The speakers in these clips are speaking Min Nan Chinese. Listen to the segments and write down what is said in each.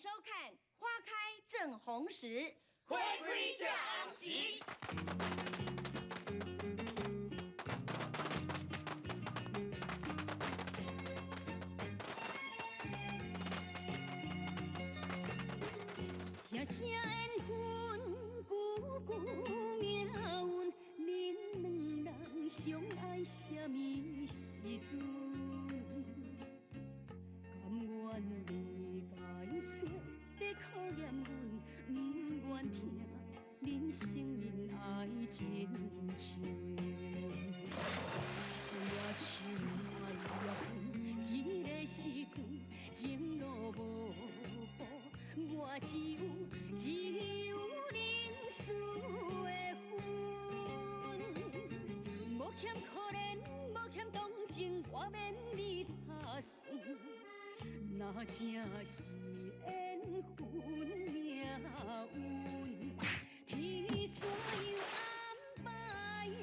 收看《花開正紅時》，花開正紅時。聲聲緣分，句句命運，恁兩人相愛啥物時陣？甘願理解說在考驗阮，毋願聽恁承認愛真深。一夜樹愛也分，這个時陣情路無步，我只有認輸的份。無欠可憐，無欠同情，我免你拍算。若這是緣分命運，天怎樣安排阮？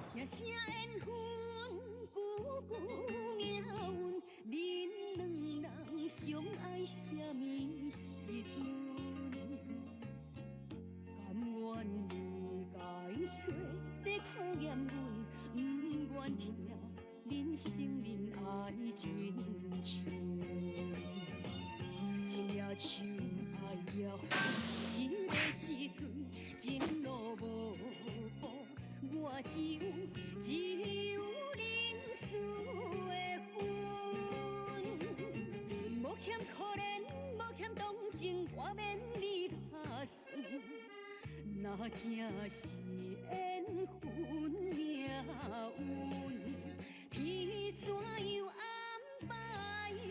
聲聲緣分，句句命運，恁兩人相愛啥物時陣？甘願理解說在考驗阮，毋願聽恁承認愛真深。一夜樹愛也分，這个時陣情路無步，我只有認輸的份。無欠可憐，無欠同情，我免你拍算。若這是緣分命運，天怎樣安排阮？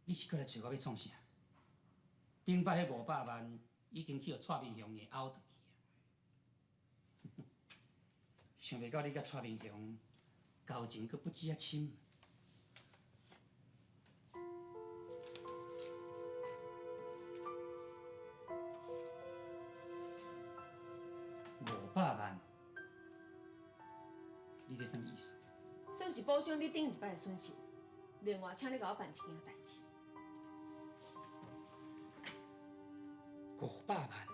你是閣來揣我欲創啥？頂擺彼500萬已經去予蔡明雄硬拗轉去啊！想袂到你佮蔡明雄交情閣不止遐深。500萬，你這啥物意思？算是補償你頂一擺的損失，另外請你共我辦一件代誌。五百萬，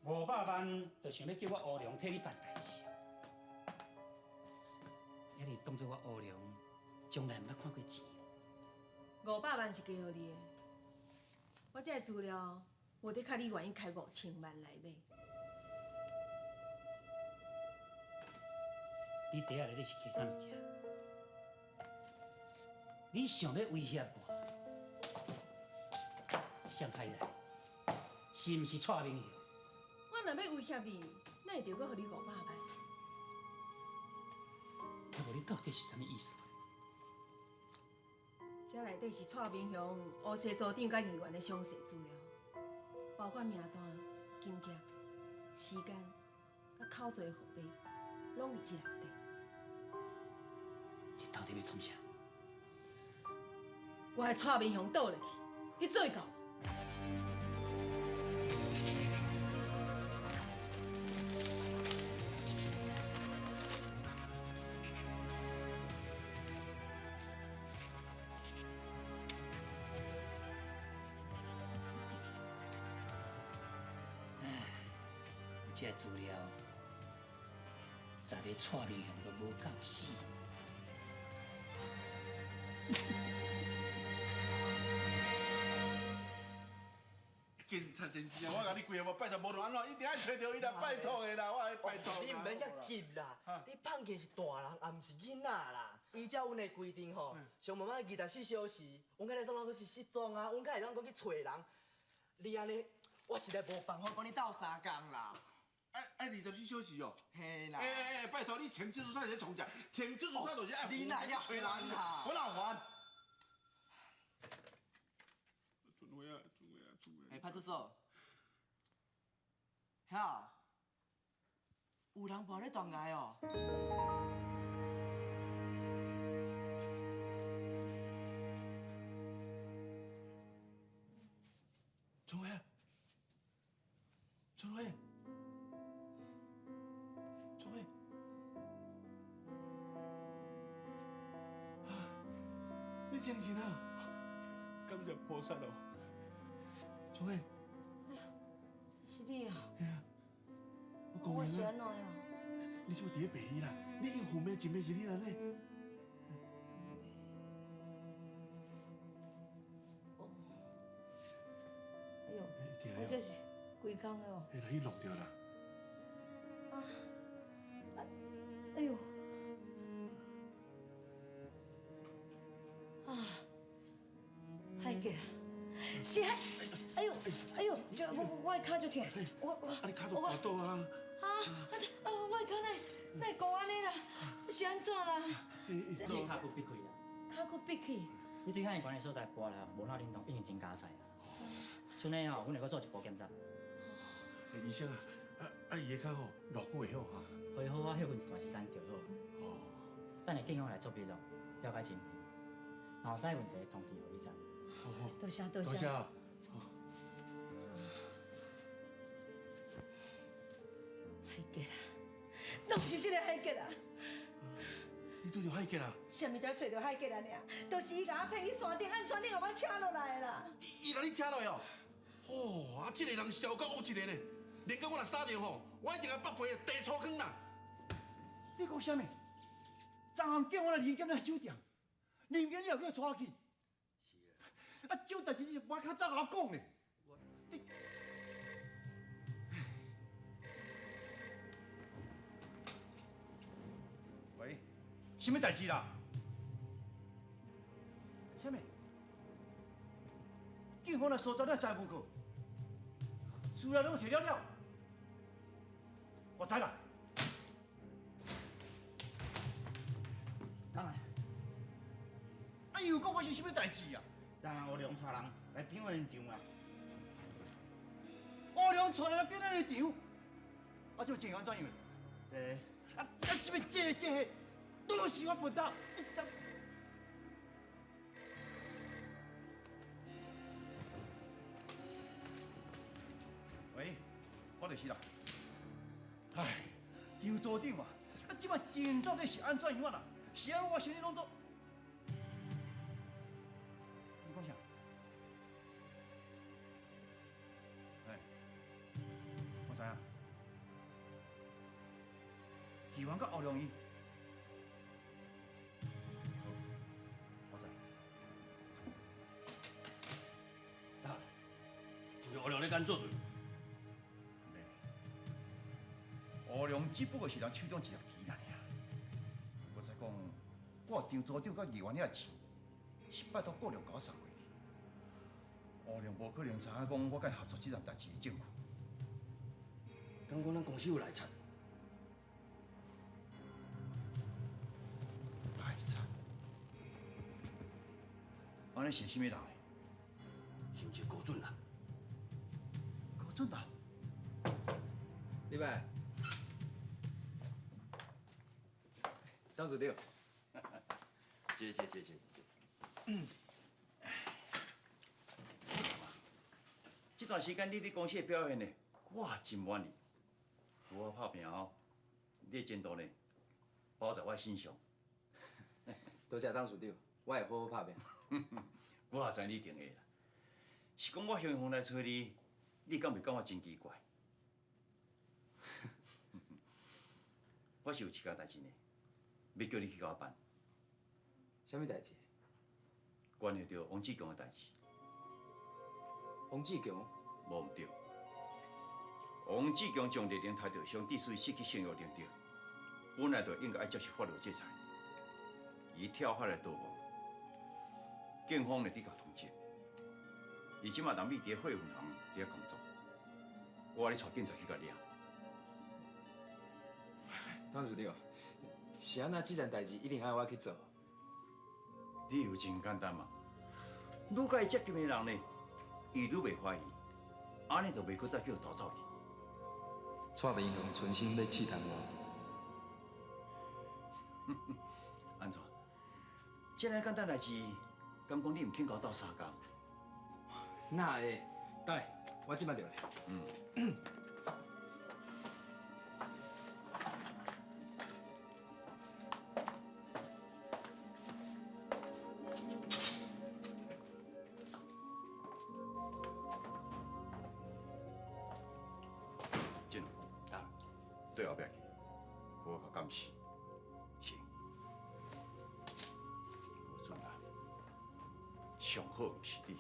五百萬，就想欲叫我烏龍替你辦代誌啊？遐爾當作我烏龍從來毋捌看過錢。五百萬是加予你的，我這个資料無的確你願意開5000萬來買。你袋仔內底是摕啥物件？你想欲威脅我？誰派你來？是毋是蔡明雄？我若欲威脅你，哪會著閣予你五百萬？啊，無你到底是啥物意思？這內底是蔡明雄、烏西組長佮議員的詳細資料，包括名單、金額、時間、佮口座號碼，攏佇這內底。你到底欲創啥？我愛蔡明雄倒落去，你做會到無？唉，有這資料，10個蔡明雄都無夠死。警察先生，我共你規個，我拜託，無論按怎，一定愛揣著伊啦，拜託的啦，我愛拜託。你毋免遐急啦，你放假是大人，也毋是囡仔啦。依照阮的規定吼，上無愛24小時，阮敢會當講是失蹤啊，阮敢會當講去揣人。你按呢，我實在無辦法幫你鬥相共啦。愛24小時哦。嘿啦。欸欸欸，拜託你穿這束衫是咧創啥？穿這束衫就是愛你哪遐揣人啦？我哪煩？春花啊，春花啊，春花。欸，派出所，遐有人跋咧斷崖哦。你精神啊！感谢菩萨哦，聪慧。是你啊！我我是按怎啊？你是毋伫咧病院啦？你已经昏迷一暝一日了呢。哎呦，我这是规工的哦。哎，去弄著啦。啊！哎呦！啊！海杰，是海，哎呦，哎呦，我的跤足疼，我啊，你跤都跌倒啊！啊啊！我的跤哪会孤按呢啦？是按怎啦？你的跤骨闭开啦。跤骨闭去。你对遐尼悬的所在跋啦，无哪灵动，已经真加菜啊。賰呢吼，阮会阁做一步检查。医生啊，啊伊的跤吼，偌久会好哈？予伊好好歇睏一段时间就好。哦。等下警方来做笔录，了解情形。若有啥问题，通知予你知。好好。多谢多谢。多谢。海杰啊，拢是这个海杰啊！你拄著海杰啊？啥物才揣著海杰啊？尔，都是伊共我骗去山顶，按山顶予我请落来的啦。伊共你请落来哦？哦，啊，这个人烧到乌一个呢，连讲我若杀著吼，我一定共剥皮地粗坑啦。你讲啥物？昨暗叫我来林检咱酒店，林检了叫带去。是啊。啊，这代志你是无较早共我讲咧。你。喂，啥物代志啦？啥物？警方来搜查咱财务库，资料拢摕了了，我知啦。当然。啊，又阁发生啥物代志啊？昨昏欧良带人来表演场啊。欧良带人来表演场，啊，这情形按怎样？这啊啊，啥物这个这个，拢是我笨蛋，你一当。喂，我就是啦。唉，张组长啊，啊，这摆情到底是按怎样啦？是按我想你拢做？你讲啥？哎，我知影。议员佮欧良英，好，我知。大，就是欧良咧干做对。欧良只不过是人手中一粒棋尔。我再讲，我张组长佮议员遐钱，是拜托顾良共我送过去。欧良无可能知影讲我佮伊合作这件代志的证据。敢讲咱公司有内贼？内贼？按呢是啥物人？是毋是高准啊？高准啊？李白，董事长，坐坐坐坐坐。这段时间你伫公司的表现呢，我真满意。好好拍拼哦，你的前途呢，包在我身上。多谢董事长，我会好好拍拼。我也知你一定会啦。是讲我雄雄来揣你，你敢袂感觉真奇怪？我是有一件代志呢，欲叫你去共我办。啥物代志？关系著王志强的代志。王志强？无毋对。王志强将丽玲抬著伤，致使失去性欲能力，本来就应该爱接受法律制裁。伊跳海来逃亡，警方呢伫共通缉。伊这马人伫咧货运行伫遐工作，我爱你带警察去共掠。董事长，是按怎这件代志一定爱我去做？理由真简单嘛，愈佮伊接近的人呢，伊愈袂怀疑，按呢就袂阁再叫逃走去。蔡明雄存心欲试探我。按怎？这尔简单代志，敢讲你毋肯共我斗相共？哪会？等下，我这马就来。嗯。对后壁去，好好监视。是。郭俊啊，上好毋是你。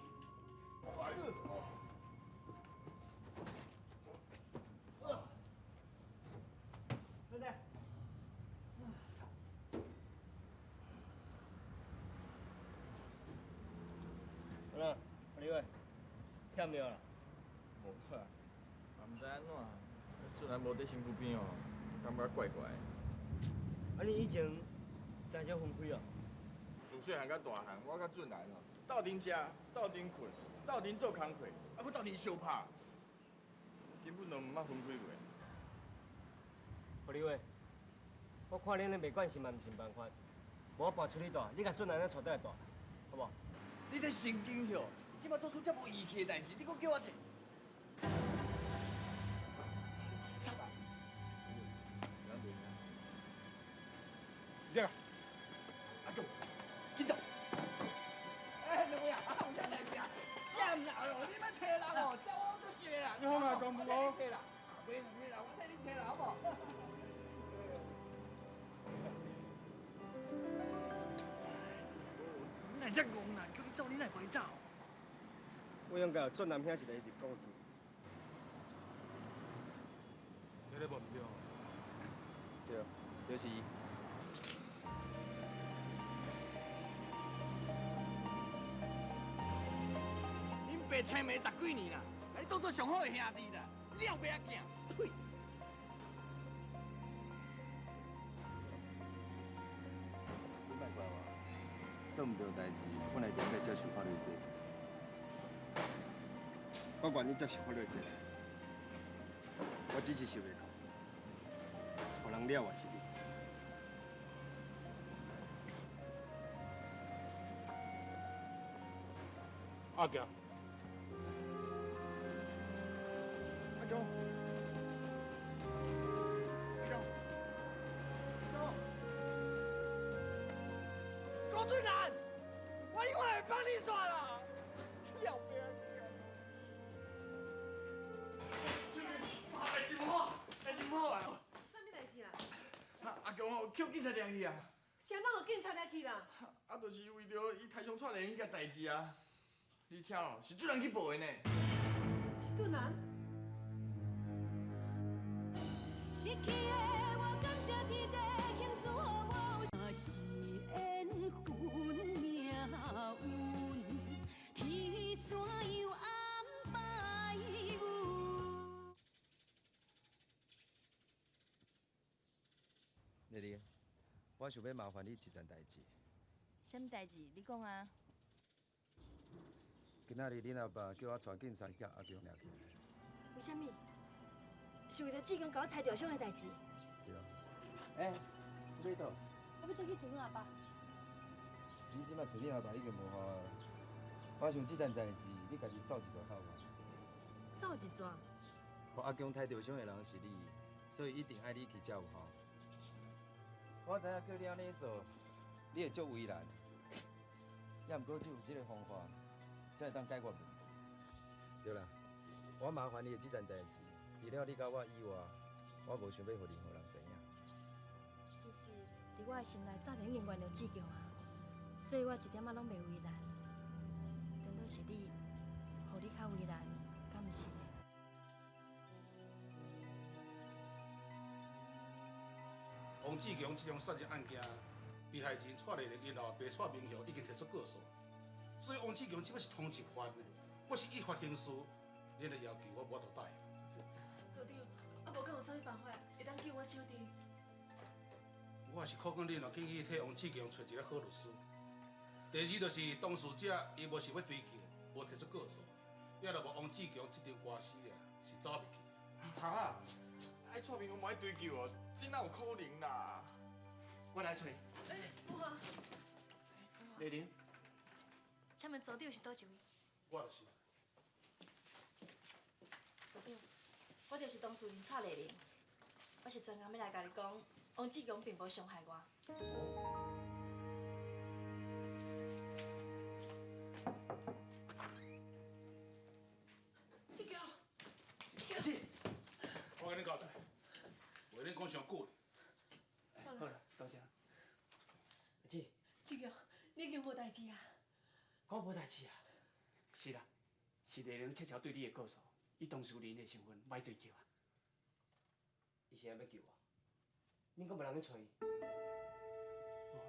先生。好啦，阿李伟，忝著啦？无啦，嘛毋知按怎，俊男无伫身躯边哦，感觉怪怪的。啊，你以前真少分开哦？自细汉到大汉，我佮俊男哦，斗阵食，斗阵困，斗阵做工课，啊，阁斗阵相拍，根本就毋捌分开过。何立伟，我看你按呢袂惯性嘛，毋是办法。无我搬出去住，你共俊男咧带倒来住，好无？你咧神经哟！你这马做出遮无义气的代志，你阁叫我找？插啊！你阿公，紧走！哎，两位啊，有啥代志啊？啥唔啦？你莫找人哦，叫我做熟的啦。你好啊，公我替你找啦，袂袂啦，我替你找啦，好无？你哪遮戆啦？叫你走，你哪会袂走？我用共俊男兄一个入讲去。这个无毋对。对，就是伊。恁爸青梅十几年啦，把你当做上好的兄弟啦，了袂仔行，呸！你莫怪我，做毋对代志，本来就应该接受法律制裁。我愿意接受法律制裁，我只是想袂到，错人了也是你。阿强，阿强，阿强，阿强，郭俊男，我永远会帮你煞啦！了袂代志无好，代志无好啊！啥物代志啦？阿强哦，叫警察掠去啊！啥人予警察掠去啦？啊，就是为著伊刣伤蔡丽彼个代志啊！而且哦，是俊男去报的呢。是俊男？失去的我感谢天地，倾诉予我有。是缘分命运，天怎样安排阮？丽丽，我想欲麻烦你一件代志。啥物代志？你讲啊。今仔日恁阿爸叫我带警察去共阿强掠起来。为啥物？是为著志强共我刣著伤的代志？对。欸，你欲佗？我欲转去揣阮阿爸。你这摆揣恁阿爸已经无效啊。我想这件代志，你家己走一段较有。走一逝？予阿强刣著伤的人是你，所以一定爱你去才有效。我知影叫你按呢做，你会足为难的。也毋过只有这个方法，才会当解决问题。对啦，我麻烦你的这件代志，除了你佮我以外，我无想欲予任何人知影。其实，伫我的心内早就已经原谅志强啊，所以我一点仔拢袂为难。颠倒是你，予你较为难，敢毋是呢？王志强这桩杀人案件，被害人蔡丽丽𪜶老爸蔡明雄已经提出告诉，所以王志强这摆是通缉犯呢。我是依法行事，恁的要求我无法度答应。组长，啊无敢有啥物办法会当救我小弟？我也是苦劝恁哦，建议替王志强揣一个好律师。第二就是当事者伊无想欲追究，无提出告诉，也若无王志强这场官司啊，是走袂去。通啊，爱蔡明雄无爱追究哦，这哪有可能啦？我来揣。有啊。丽玲。请问组长是佗一位？我就是。组长，我就是当事人蔡丽玲，我是专工欲来共你讲，王志强并无伤害我。志强，志强，我共你交代，为免讲伤久。好啦，多谢。姐，志强，你已经无代志啊？讲无代志啊？是啦，是丽玲撤销对你的告诉，以当事人的身份歹对救啊。伊是按欲救我？恁敢无人去揣伊？无啊。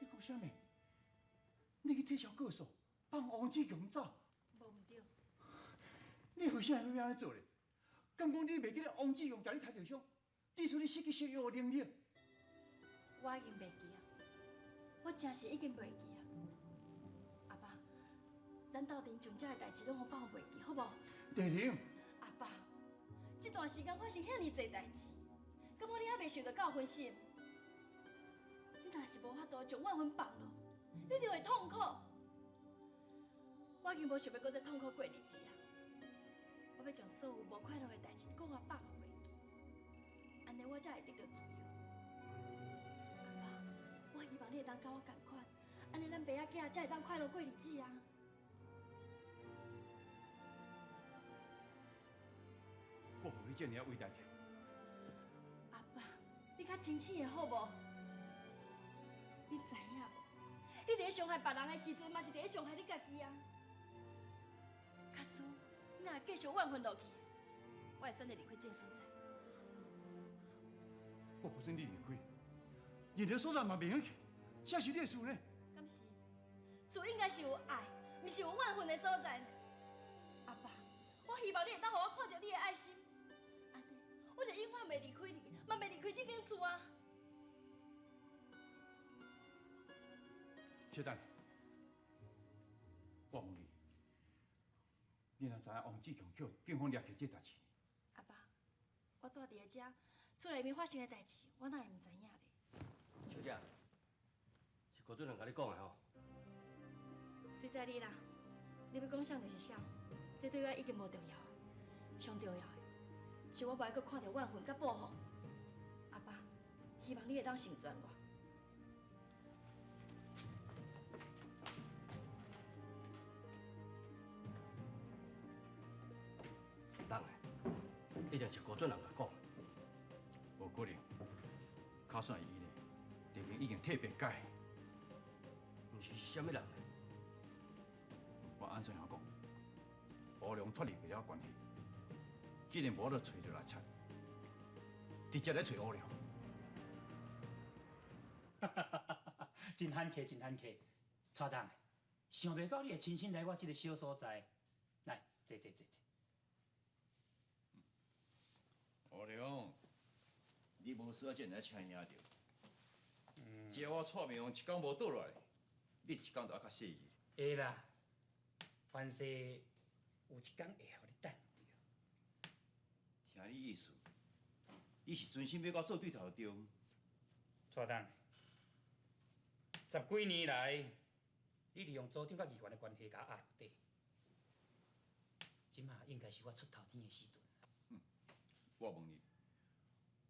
你讲啥物？你去撤销告诉，放王志强走？无毋对。你为啥欲按呢做咧？敢讲你袂记得王志强共你抬著伤，致使你失去生育的能力？我已经袂记啊，我真是已经袂记啊。阿爸，咱斗阵将这个代志拢予放袂记，好无？丽玲。阿爸，这段时间发生遐尔济代志，敢讲你犹未想著到分心？你若是无法度将怨恨放落，你就会痛苦。我已经无想欲阁再痛苦过日子啊！我欲将所有无快乐的代志阁予放予袂记，按呢我才会得到自由。阿爸，我希望你会当佮我仝款，按呢咱爸仔囝才会当快乐过日子啊！我无你这尔伟大的。阿爸，你较清醒的好无？你知影无？你伫咧伤害别人的时阵，嘛是伫咧伤害你家己啊！假使你若继续怨恨落去，我会选择离开这个所在。我不准你离开，任何所在嘛袂用去，这是你的厝呢。敢是？厝应该是有爱，毋是有怨恨的所在。阿爸，我希望你会当予我看著你的爱心，按呢，我就永远袂离开你，嘛袂离开这间厝啊！小等，我问你，你若知影王志强予警方掠去这代志？阿爸，我住伫遮，厝内面发生的代志，我哪会毋知影咧？小姐，是郭主任共你讲的吼。随在你啦，你欲讲啥就是啥，这对我已经无重要啊。上重要的是我无爱阁看著怨恨佮报复。阿爸，希望你会当成全我。当然，一定是郭主任共讲。无可能，卡算伊呢，丽玲已经替辩解。毋是啥物人？我按怎样讲？吴良脱离袂了关系，既然无法度揣著来贼，直接来揣吴良。真罕客，真罕客，蔡董，想袂到你会亲身来我这个小所在，来，坐坐坐坐。吴良，你无需要这尔请兄着。只要我蔡明荣一工无倒落来，你一工就爱较细意。会啦，凡事有一工会予你等著。听你意思，你是存心欲佮我做对头对？蔡董，十几年来，你利用组长佮议员的关系共我压落底，这马应该是我出头天的时阵。我问你，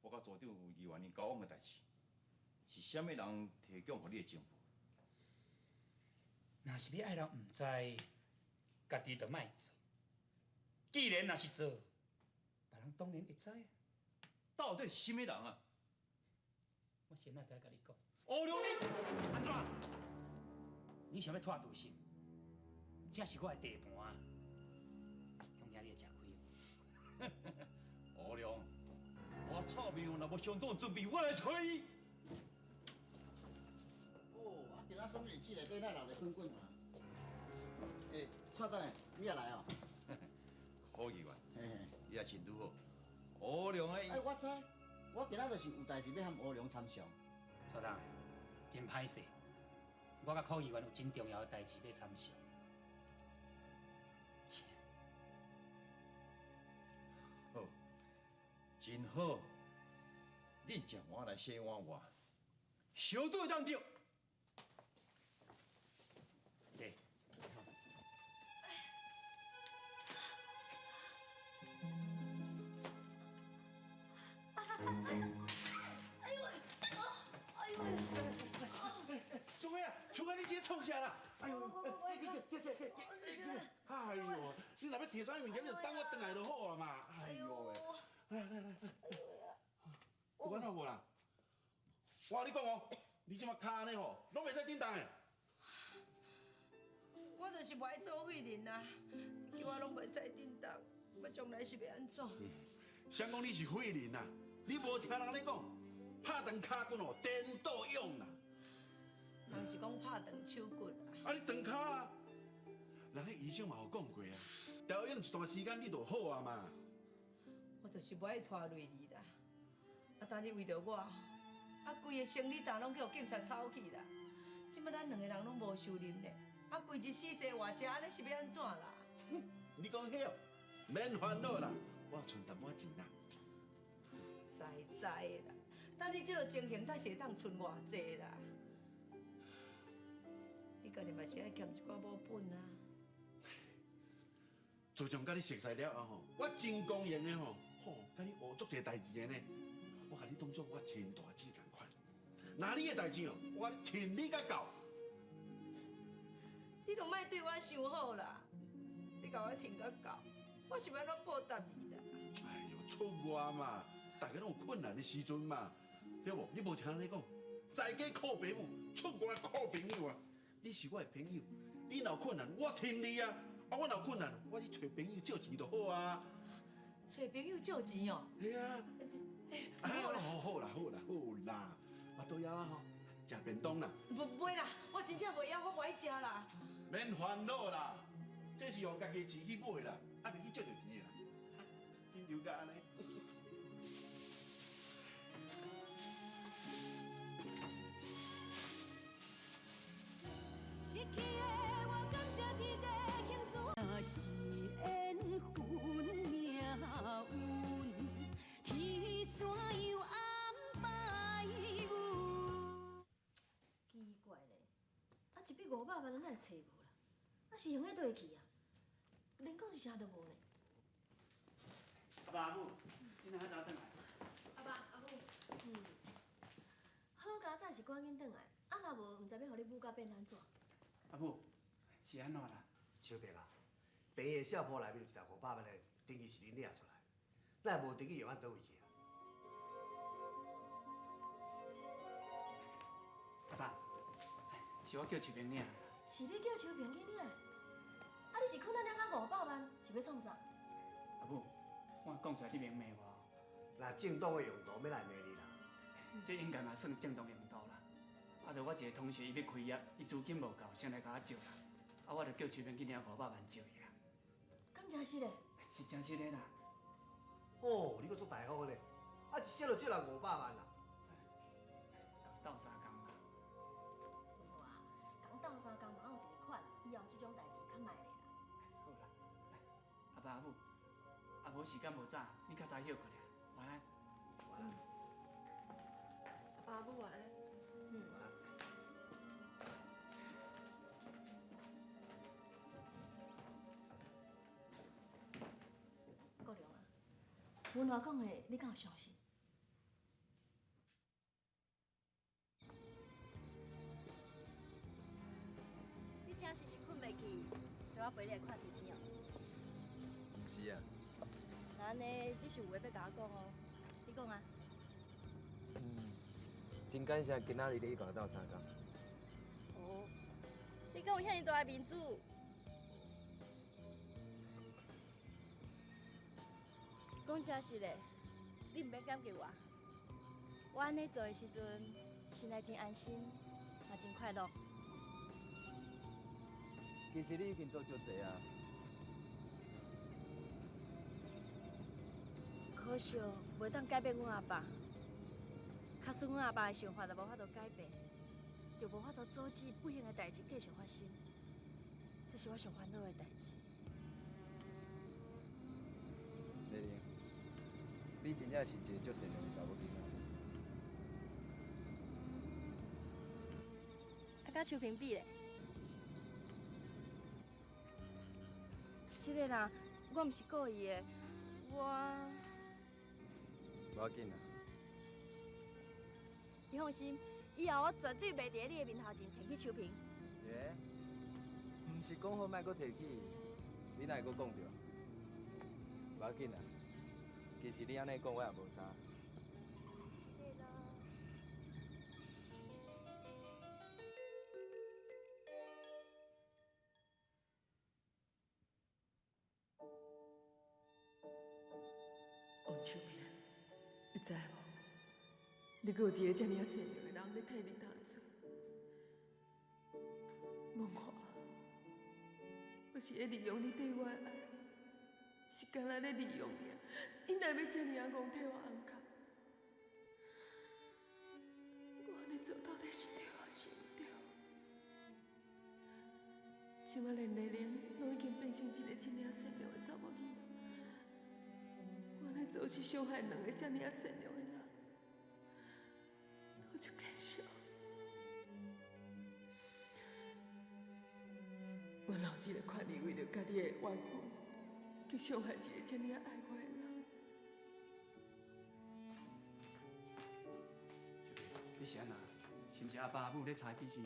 我佮组长议员𪜶交往的代志，是啥物人提供予你的情报？若是欲爱人毋知，家己就莫做。既然若是做，别人当然会知啊。到底是啥物人啊？我先仔才共你讲。吴良，你按怎？你想欲拖肚心？这是我的地盘，恐惊你会吃亏哦。吴良，我臭面若无相当准备，我来揣伊。哦，啊，今仔什么日子内底，哪留咧滚滚啊？欸，蔡董，你也来哦？好议员，你也真拄好。吴良的，哎，我知，我今仔就是有代志欲和吴良参详。蔡董，真歹势，我佮柯议员有真重要的代志欲参详。请。好，真好。恁食碗来洗碗我，小赌会当著。坐。哎呦喂！哎呦喂！春花啊，春花，你这创啥啦？哎呦，哎呦，你若欲提啥物物件，你就等我轉來就好啊嘛。哎呦喂，來來來，有按怎無啦？我佮你講哦，你這馬跤按呢吼，攏袂使振動的。我就是無愛做廢人啊，叫我攏袂使振動，我將來是欲按怎？誰講你是廢人啊？你無聽人咧講，拍斷跤骨哦，顛倒勇啦。人是講拍斷手骨啊。啊，你斷跤啊？人彼醫生嘛有講過啊，調養一段時間你就好啊嘛。我就是無愛拖累你啦，啊，但你為著我，啊，規个生理單攏叫警察抄去啦。這擺咱兩个人攏無收入呢，啊，規日死坐活食，按呢是欲按怎啦？你講彼哦，免煩惱啦，我有存淡薄仔錢啦。知知的啦，等你這个情形，才是會當存偌濟啦。你家己嘛是愛欠一寡母本啊。自從佮你熟似了後吼，我真光榮的吼，吼，佮你學足濟代誌的呢。我共你當做我親大姊仝款，若你的代誌哦，我挺你甲到。你都莫對我傷好啦，你共我挺甲到，我是欲按怎報答你啦？哎喲，出外嘛，大家攏有困難的時陣嘛，對無？你無聽人講，在家靠爸母，出外靠朋友啊。你是我的朋友，你若有困難，我挺你啊。啊，我若有困難，我去揣朋友借錢就好啊。揣朋友借錢哦？係啊。哎，好啦好啦好啦，我倒遐吼，食便當啦。無袂啦，我真正袂曉，我無愛食啦。免煩惱啦，這是用家己錢去買啦，啊袂去借著錢的啦。緊張甲按呢。失去的我感謝天地傾訴。若是緣分命運，天怎樣安排阮？奇怪咧，啊一筆500萬，哪會揣無啦？啊是用喺佗位去啊？連講一聲都無呢。阿爸阿母，你哪早轉來？阿爸阿母，好佳哉是趕緊轉來，啊若無，毋知欲予你母甲變按怎。阿母，是按怎啦？小白啊，病院的小铺內面有一沓500萬的登記是恁領出來，哪會無登記用按佗位去啊？阿爸，是我叫秋萍領。是你叫秋萍去領？啊，你一困仔領到500萬，是欲創啥？阿母，我講出來你免罵我。若正當的用途，欲來罵你啦。這應該嘛算正當用途啦。啊，就我一個同學，伊欲開業，伊資金無夠，先來共我借啦。啊，我就叫秋萍去領500萬借伊啦。敢真實的？是真實的啦。哦，你閣足大方的呢，啊，一聲就借人500萬啦。鬥相共啦。無啊，共鬥相共嘛有一个款，以後這種代誌較莫咧啦。好啦，阿爸阿母，啊無時間無早，你較早歇睏啦，晚安。晚安。阿爸阿母晚安。嗯。國良啊，阮話講的，你敢有相信？你真是睏袂去，找我陪你來看天星哦？毋是啊。那按呢，你是有話欲共我講哦？你講啊。真感謝今仔日你共我鬥相共。哦，你敢有遐爾大的面子？講真實的，你毋免感激我。我按呢做的時陣，心內真安心，嘛真快樂。其實你已經做足濟啊。可惜袂當改變阮阿爸。假使阮阿爸的想法若無法度改變，就無法度阻止不幸的代誌繼續發生。這是我上煩惱的代誌。麗玲，你真正是一個足善良的查某囡仔。啊，佮秋萍比咧？是的啦，我毋是故意的，我。無要緊啦。你放心，以後我絕對袂佇咧你的面頭前提起秋萍。耶，毋毋是讲好莫阁提起，你哪会阁讲著？无要紧啦，其实你按呢讲，我也无差。是的咯。王秋萍，你知无？你阁有一个遮尔仔善良的人咧替你担罪。梦华，我是咧利用你对我的爱，是干焦咧利用尔。𪜶哪会欲遮尔仔戆替我掩口？我按呢做到底是对抑是毋对？这摆连丽玲拢已经变成一个遮尔仔善良的查某囡仔，我按呢做是伤害两个遮尔仔善良的人，我就见笑。我哪有这个权利为著佮你的缘分，去伤害一个遮尔爱我的人？你是按怎？是毋是阿爸阿母咧吵彼时，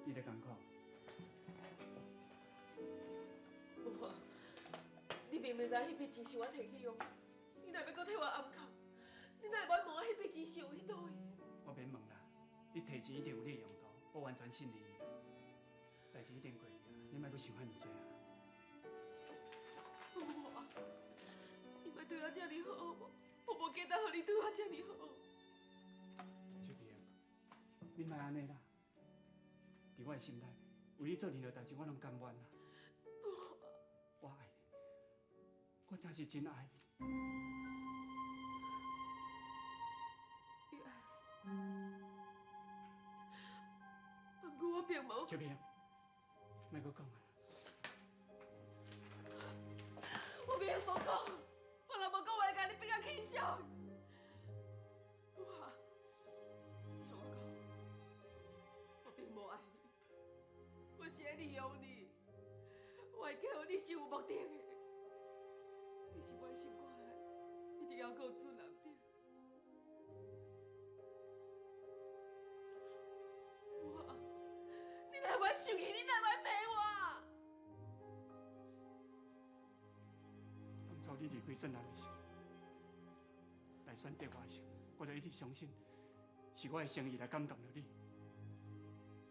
你咧艰苦？无啊，你明明知彼笔钱是我提去用，你哪欲阁替我掩口？你哪会无问我彼笔钱是用去佗位？我免问啦，你提钱一定有你的用途，我完全信任你。代志已经过去啊，你莫阁想遐尔济啊。无啊，你莫对我遮尔好好无？我无简单，予你对我遮尔好。秋萍，你莫按呢啦。伫我的心内，为你做任何代志，我拢甘愿啦。我爱你，我真是真爱你。你爱我，不过我并无。秋萍，莫阁讲啊！我并无讲，我若无讲，我会共你变甲起笑。我，你听我讲，我并无爱你，我是咧利用你。我的结婚你是有目的的，你是我的心肝内，一定犹阁有俊男伫。我，你哪会生气？你哪会骂我？当初你离开镇南的时，来选择我时，我就一直相信是我的诚意来感动了你。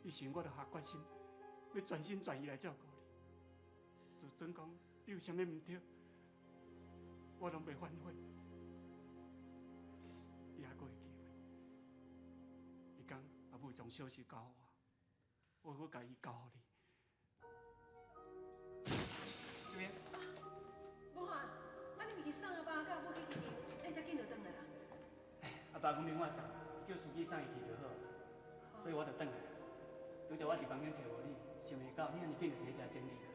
彼时我就下决心，欲全心全意来照顾你。就准讲你有啥物毋对，我拢袂反悔。你犹阁会机会，伊讲阿母将小事交予我，我阁共伊交予你。秋萍。无啊，啊你毋是送阿爸佮阿母去机场，你遮紧就转来啦？阿爸讲免我送，叫司机送伊去就好，所以我就转来。拄才我伫房间揣无你，想袂到你遐尔紧就伫咧遮整理啦。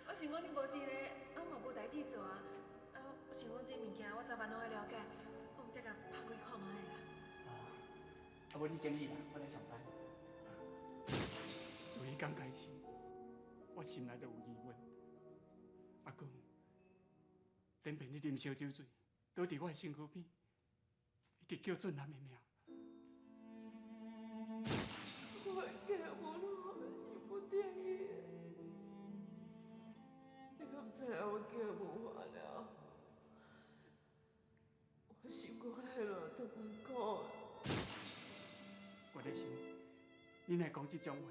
我想讲你无伫咧，啊嘛无代志做啊，啊我想讲这物件我早晚拢爱了解，我毋才共拍开看觅啦。哦，啊无你整理啦，我来上班。自彼工开始，我心内就有疑问。阿公，顶遍你啉烧酒醉，倒伫我的身躯边，一直叫俊男的名。我嫁无路是不得已的，你敢知影我嫁无法了？我心肝内偌痛苦。我咧想，你若讲这种话，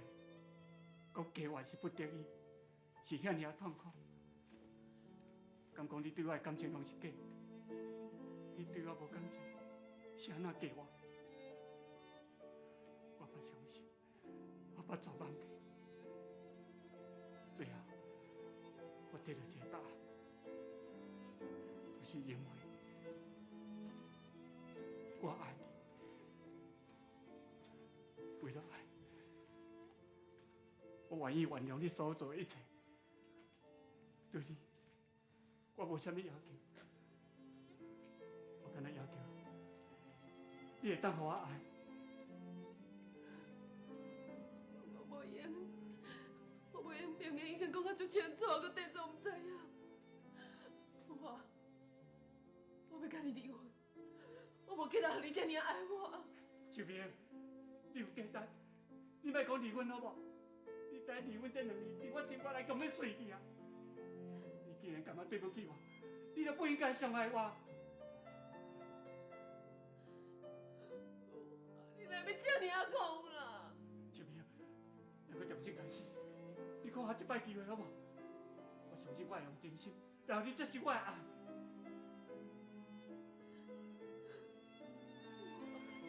讲嫁我是不得已，是遐尔仔痛苦。敢讲你对我的感情拢是假？你对我无感情，是按怎嫁我？我不相信，我不绝望过。最后，我得到一个答案，就是因为我爱你，为了爱，我愿意原谅你所做的一切，对你。我无啥物要求，我干焦要求你会当予我爱。我无闲，我无闲，明明已经讲甲足清楚，阁假装毋知影。我，我欲佮你离婚，我无计较你遮尔爱我。秋萍，你有价值，你莫讲离婚好无？你知影离婚这两字伫我心肝内强欲碎去啊！你既然感觉对不起我，你就不应该伤害我。你哪欲这尔仔讲啦？秋萍，咱欲重新开始，你给我一摆机会好无？我相信我会用真心，然后你接受我的爱。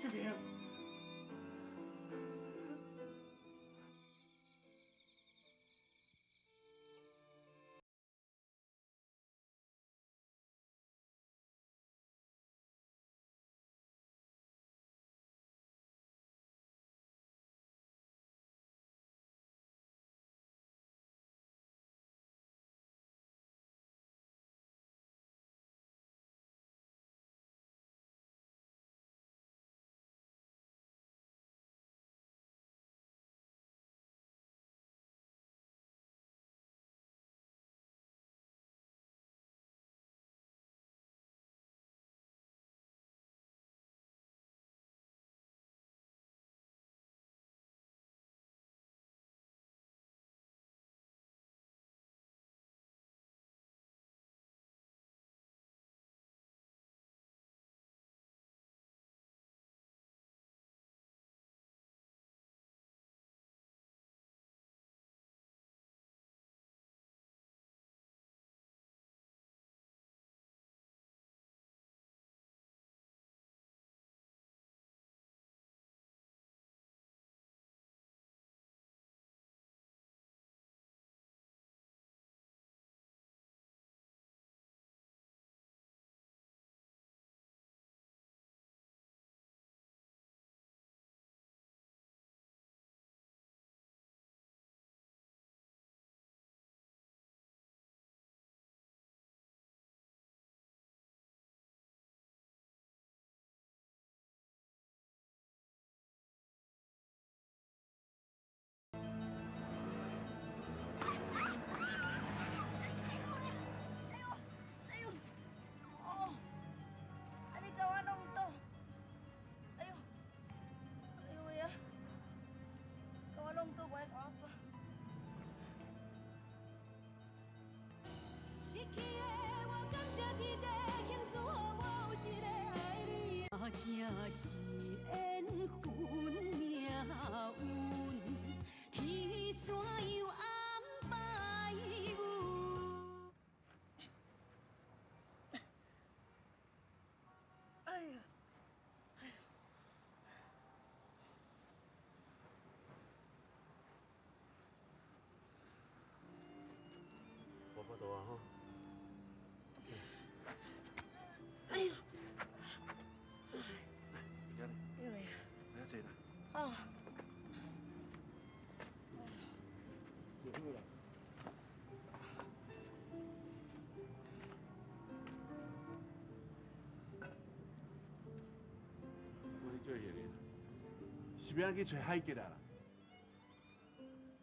秋萍。失去的我，感谢天地，庆祝予我有一个爱你。若这是缘分命运，天怎样安排阮？哎呀，哎呀！无法度啊吼！哎呦！来，哎呦呀！来坐啦。啊！坐好啦。我你做彼个，是欲按去揣海杰啊啦？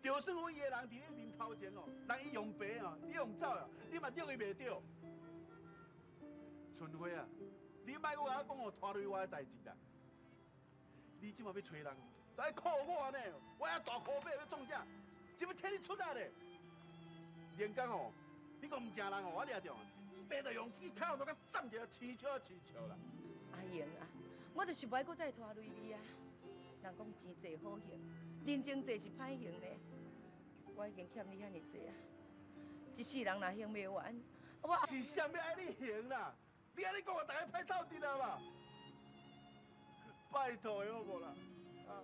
就算阮伊的人伫你面头前哦，人伊用白哦，你用走啊，你嘛捉伊袂著。春花啊，你莫阁共我讲哦，拖累我的代志啦。你这马欲揣人，都爱靠我呢。我遐大箍马欲创啥？这欲替你出力咧。连工哦，你讲毋成人哦，我掠著，伊爸就用这支脚都甲斩一个饲笑饲笑啦。阿英啊，我就是无爱阁再拖累你啊。人讲钱济好行，人情济是歹行呢。我已经欠你遐尔济啊，一世人若还袂完，我是啥物爱你还啦？你按呢讲，我逐家歹斗阵啊嘛！拜托的好无啦？啊，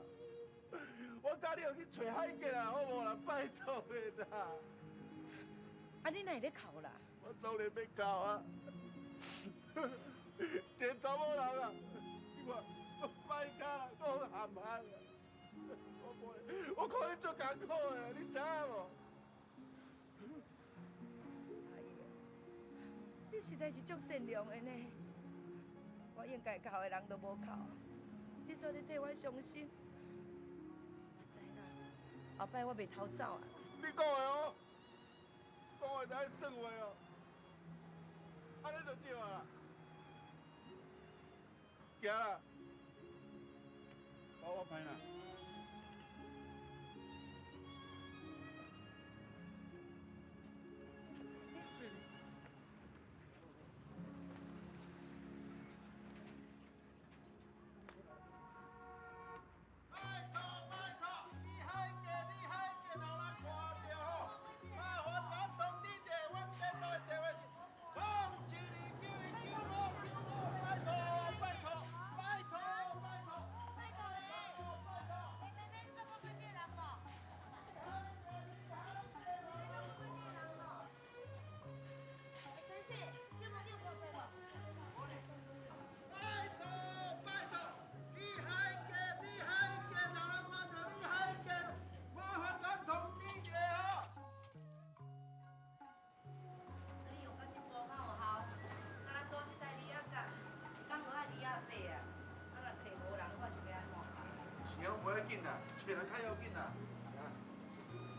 我教你去揣海杰啦，好无啦？拜托的啦！啊，你哪会咧哭啦？我当然欲哭啊！一个查某人啊，你看，我歹跤啦，阁含含啊！我无，我看你足艰苦的，你知影无？阿英，你实在是足善良的呢。我应该哭的人都无哭，你煞咧替我伤心。我知啦，后摆我袂偷走啊。你讲的哦，讲话就爱算话哦，按呢就对啊。行啦，我歹啦。钱拢无要紧啦，找人较要紧啦。啊，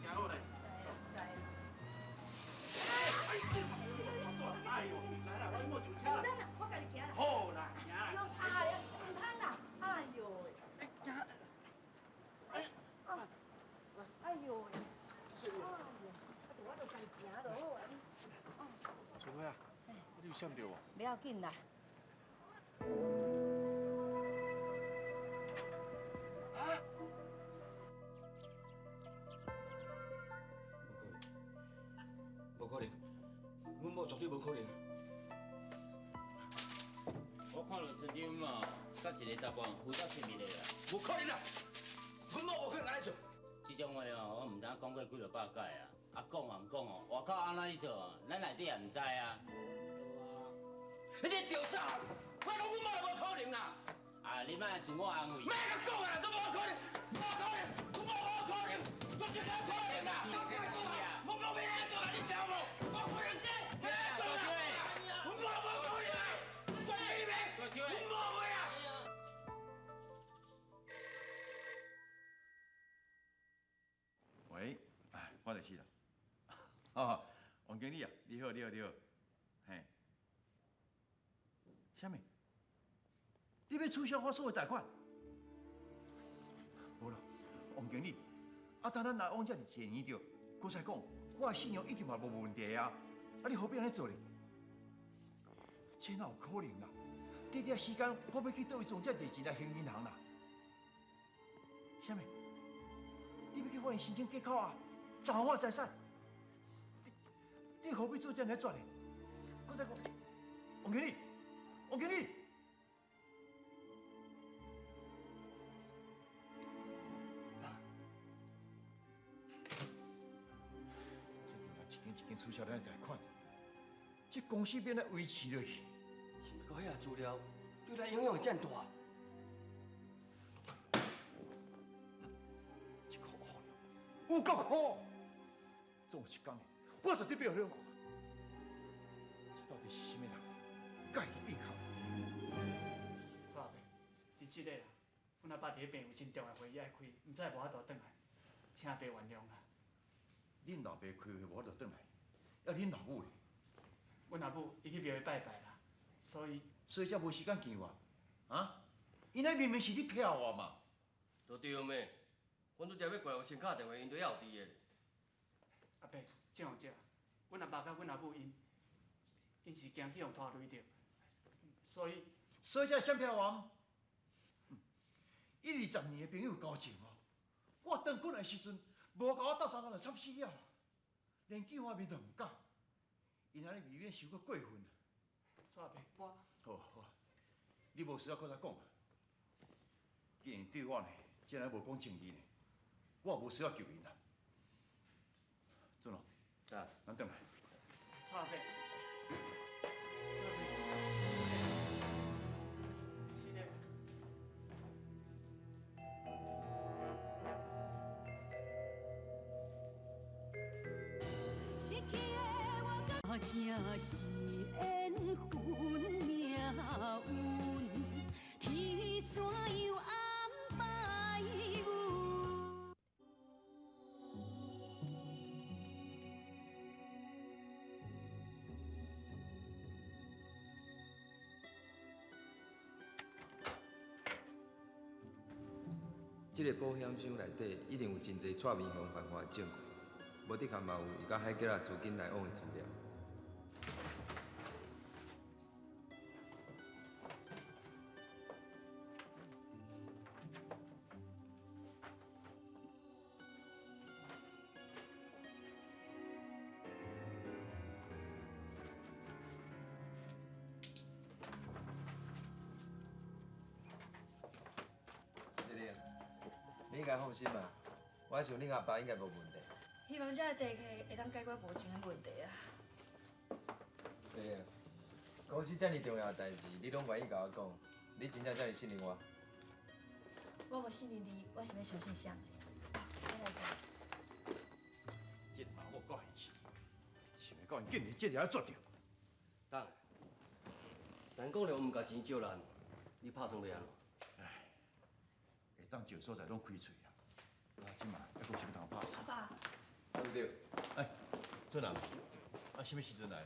行好咧。哎呦，来啦，我某上车啦。我家己行啦。好啦，行。哎呦，哎呀，毋通啦，哎呦。行。哎，哎呦，哎呦，我就家己行就好啊。春花啊，你有闪著无？不要紧啦。无可能，阮某绝对无可能。我看到村长嘛，佮一个查某有够亲密的啦。无可能啦，阮某无可能按呢做。这种话哦，我毋知影讲过几落百摆啊。啊，讲啊毋讲哦，外口按怎去做，咱内底也毋知啊。你这调查，我讲阮某就无可能啦。啊，你莫自我安慰。莫阁讲啊，都无可能，无可能，阮某无可能，我绝对无可能啦。都这样讲啊，我某欲按怎做啦，你听无？无可能，欲按怎做啦？阮某无可能啊，绝对袂，阮某袂啊。喂，哎，我就是啦。哦，王经理啊，你好，你好，你好，嘿。啥物？你欲取消我所有贷款？无啦，王经理，啊，当咱来往遮尔济年著，阁再讲，我的信用一定嘛无问题啊！啊，你何必按呢做咧？这哪有可能啦？短短时间，我欲去佗位存遮济钱来还银行啦？啥物？你欲去法院申请结扣啊？查我财产？你何必做这尔绝呢？阁再讲，王经理，王经理。这竟然一间一间取消咱的贷款，这公司欲按怎维持落去？想袂到遐资料对咱影响会遮大。这可恶，有够可恶！总有一天，我绝对欲予你看，这到底是啥物人，佮伊对抗？蔡阿伯，真实的啦，阮阿爸伫彼边有真重要会议爱开，毋知无法度转来，请阿伯原谅啦。恁老爸开会无法度转来，啊恁老母咧？阮阿母伊去庙里拜拜啦，所以所以才无时间见我，啊？𪜶那明明是咧骗我嘛！都对咩？阮拄才欲过来，有先敲电话，𪜶都犹有伫个咧。阿伯，这样这，阮阿爸佮阮阿母𪜶，𪜶是惊去予拖累著，所以所以才会闪骗我。伊20年的朋友交情哦，我转过来时阵，无共我斗相共就惨死了，连见我面都毋敢。𪜶按呢未免伤过过分啊！蔡阿伯，我好好，你无需要阁再讲啊。既然对我呢，这尔无讲情义呢，我也无需要求𪜶啦。俊龙，啊，咱转来。蔡阿伯，是的。失去的我，敢真是缘分命运，天怎样安排阮？这个保险箱内底一定有真济蔡明雄犯法的证据，无的确嘛有伊佮海吉仔资金来往的资料。丽丽，你应该放心嘛，我想恁阿爸应该无问题。希望这个地契会当解决目前的问题啊。对啊，公司这尔重要的代志，你拢愿意共我讲，你真正这尔信任我？我无信任你，我是欲相信谁？你来讲。这老母够现实，想袂到𪜶竟然这尔绝着。等下，陈国良毋共钱借咱，你拍算欲按怎？会當石所在攏開喙啊。啊，這馬猶閣有啥物通拍算？阿爸，董事長，哎，俊男，啊，啥物時陣來？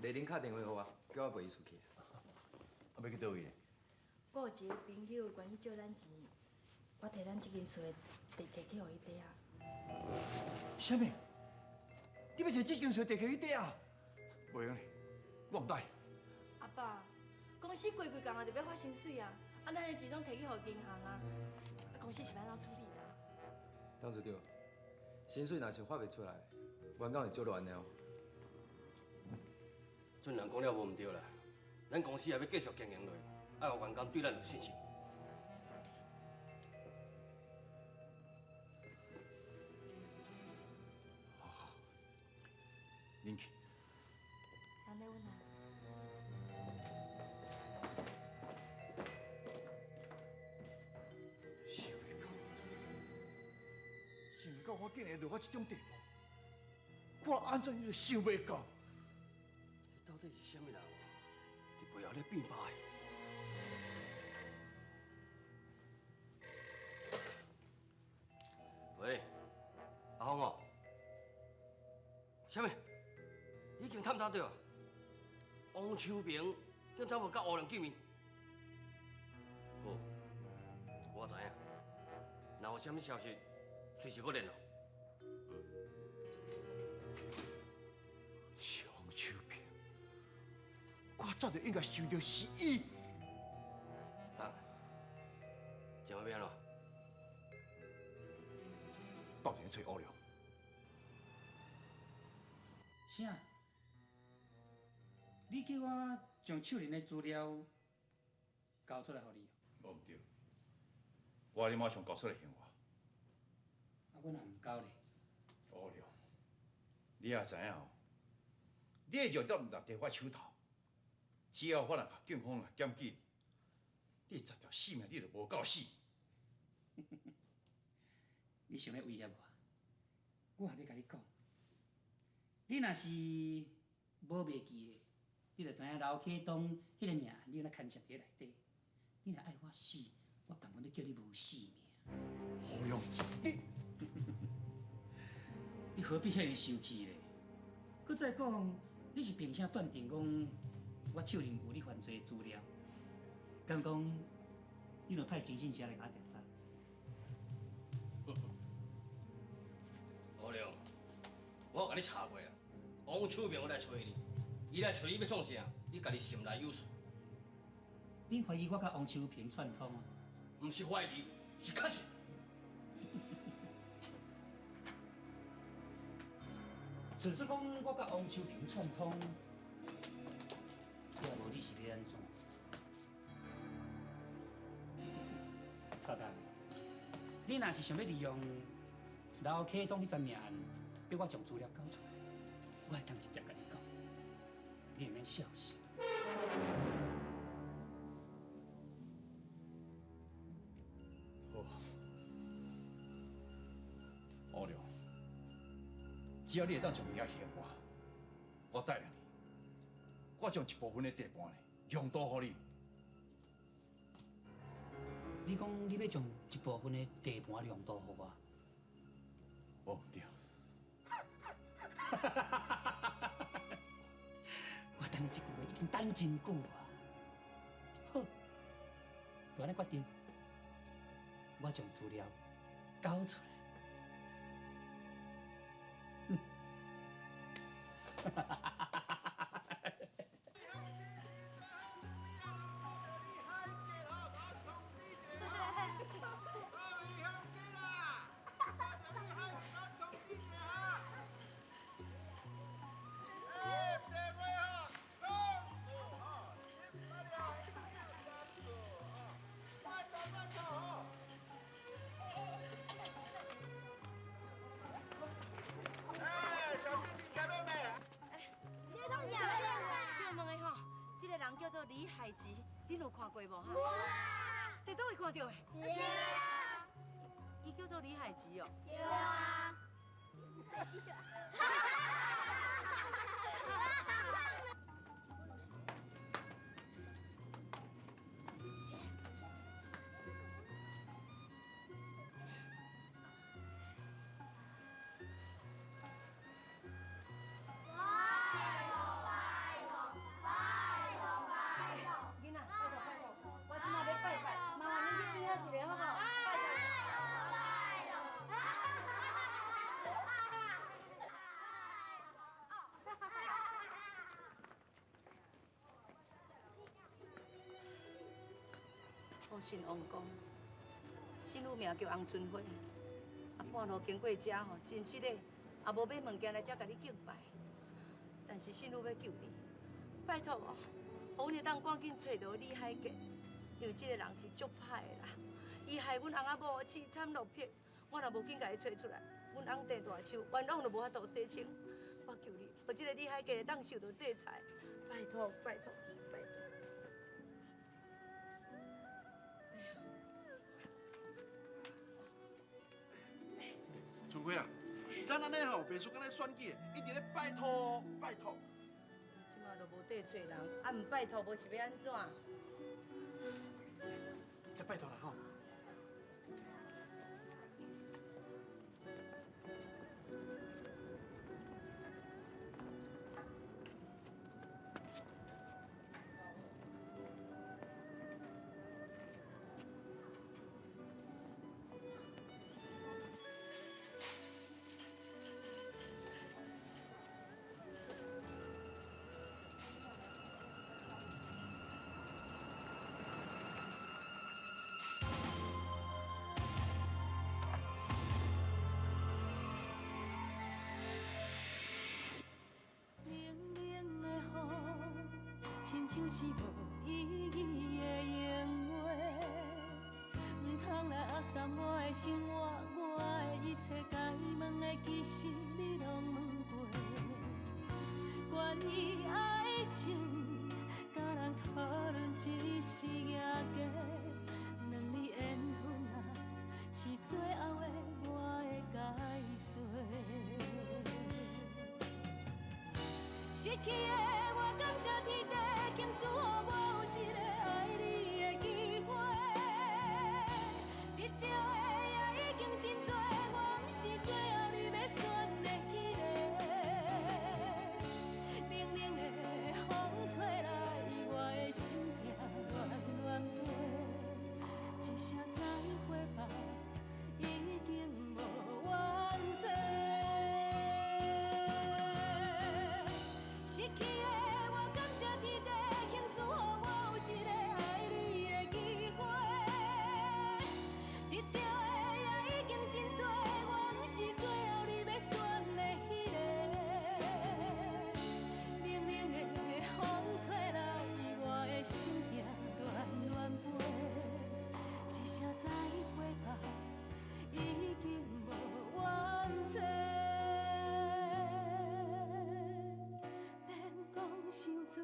麗玲敲電話予我，叫我陪伊出去。啊，欲去佗位咧？我有一个朋友願意借咱錢，我提咱這間厝的地契去予伊抵押。啥物？你欲提這間厝地契去抵押？袂用咧，我毋答應。阿爸，公司規規工啊，就欲發薪水啊，啊，咱的錢攏提去予銀行啊，啊，公司是欲按怎處理啦？董事長，薪水若是發袂出來，員工會足亂的哦。俊男講了無毋對啦，咱公司也欲繼續經營落去，愛予員工對咱有信心。恁去。人咧，阮來。想袂到，想袂到我竟然會落到這種地步，我按怎樣想袂到？這到底是啥物人？佇背後咧變歹？喂，阿峰哦，啥物？你已經探查著？王秋平今早無佮烏龍見面。好，我知影。若有啥物消息，隨時閣聯絡。是王秋平，我早就應該想著是伊。等，這擺欲按怎？鬥陣去揣烏龍。啥？你叫我將手林的資料交出來予你？無毋對，我愛你馬上交出來還我。啊，我若毋交咧？烏龍，你也知影哦，你的弱點毋但佇我手頭，只要我若共警方若檢舉你，你十條性命你就無夠死。你想欲威脅我？我也欲共你講，你若是無袂記的，你就知影劉啟東彼个命案，你若牽涉佇內底，你若愛我死，我甘願咧叫你無性命。何勇，你你何必遐爾生氣咧？閣再講，你是憑啥斷定講我手裡有你犯罪的資料？敢講你著派偵訊社來共我調查？何良，我有共你查過啊，王秋明有來揣你，伊來揣你欲創啥？你家己心內有數。你懷疑我佮王秋平串通啊？毋是懷疑，是確實。就算講我佮王秋平串通，也無你是欲按怎？蔡大，你若是想欲利用劉啟東彼樁命案，逼我將資料交出來，我會當直接共你講，你毋免笑死。好，烏龍，只要你會當將物件還我，我答應你，我將一部分的地盤讓渡予你。你講你欲將一部分的地盤讓渡予我？無毋對。我等你這句話已經等真久啊！好，就按呢決定，我將資料交出來。叫做李海吉，恁有看過無哈？佇佗位看著的？對啊。伊叫做李海吉哦。對啊。我姓王公，新女名叫洪春花。啊，半路经过遮吼，真实的，也无买物件来遮共你敬拜。但是信女欲求你，拜托哦，予阮会当赶紧揣著李海杰，因为这个人是足歹的啦，伊害阮翁仔某凄惨落魄，我若无紧共伊揣出来，阮翁郑大秋冤枉就无法度洗清。我求你，予这个李海杰会当受到制裁，拜托拜托拜托。春花啊，咱按呢吼，袂输敢若选举，一直咧拜托拜托。这马都无地揣人，啊毋拜托，无是欲按怎？再拜托啦吼。亲像是无意义的闲话，毋通来压淡我的生活，我的一切该问的其实你拢问过。关于爱情，佮人讨论只是赢家，两字缘分啊，是最后的我的解说。失去的我感谢天地，倾诉予我有一个爱你的机会。得到的也已经真多，我毋是最后你欲选的彼个。冷冷的风吹来，我的心痛乱乱飞，一声再会吧，已经无怨嗟。失去的我感谢天地，倾诉予我有一个爱你的机会。得到的也已经真多，我毋是最后你欲选的彼个。冷冷的风吹来，我的心痛乱乱飞，一声再会吧，已经无怨嗟。讲伤多，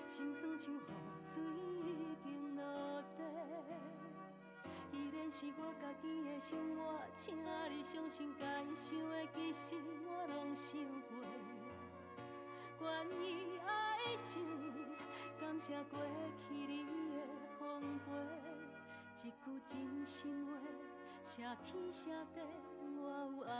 心酸像雨水已经落地。既然是我家己的生活，请你相信，该想的其实我拢想过。关于爱情，感谢过去你的奉陪，一句真心话，谢天谢地，我有爱